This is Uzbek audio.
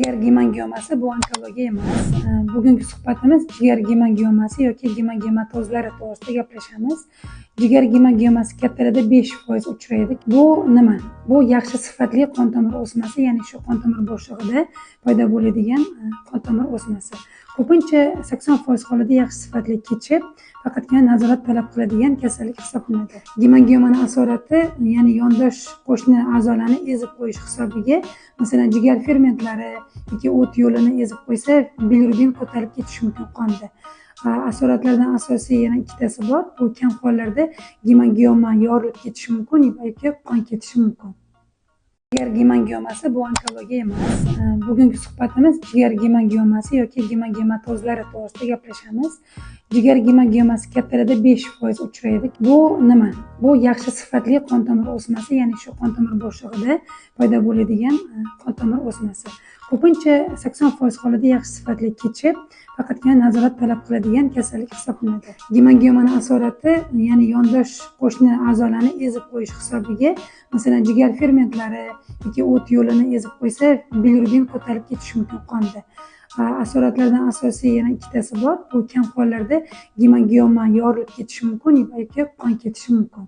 Jigar gemangiomasi bu onkologiya emas. Bugungi suhbatimiz jigar gemangiomasi yoki gemangiomatoz-lari to'g'risida gaplashamiz. Jigar gemangiomasi kattalarda 5% uchraydi. Bu nima? Bu yaxshi sifatli qon tomir o'smasi, ya'ni shu qon tomir bo'shlig'ida paydo bo'ladigan qon tomir o'smasi. Ko'pincha 80% holida yaxshi sifatli kechib, faqatgina nazorat talab qiladigan kasallik hisoblanadi. Gemangiomani asorati, ya'ni yondosh qo'shni a'zolarni ezib qo'yish hisobiga, masalan, jigar fermentlari yoki o't yo'lini ezib qo'ysa, bilirubin ko'tarilib ketishi mumkin qonda. Asoratlardan asosiy yana ikkitasi bor. Bu kam hollarda gemangioma yorilib ketishi mumkin yoki qon ketishi mumkin. Jigar gemangiomasi bu onkologiya emas. Bugungi suhbatimiz jigar gemangiomasi yoki gemangiomatoz-lari to'g'risida gaplashamiz. Jigar gemangiomasi kattalarda 5% uchraydi. Bu nima? Bu yaxshi sifatli qon tomir o'smasi, ya'ni shu qon tomir bo'shlig'ida paydo bo'ladigan qon tomir o'smasi. Ko'pincha 80% holida yaxshi sifatli kechib, faqatgina nazorat talab qiladigan kasallik hisoblanadi. Gemangiomani asorati, ya'ni yondosh qo'shni a'zolarni ezib qo'yish hisobiga, masalan, jigar fermentlari yoki o't yo'lini ezib qo'ysa, bilirubin ko'tarilib ketishi mumkin qonda. Asoratlardan asosiy yana ikkitasi bor. Bu kam hollarda gemangioma yorilib ketishi mumkin yoki qon ketishi mumkin.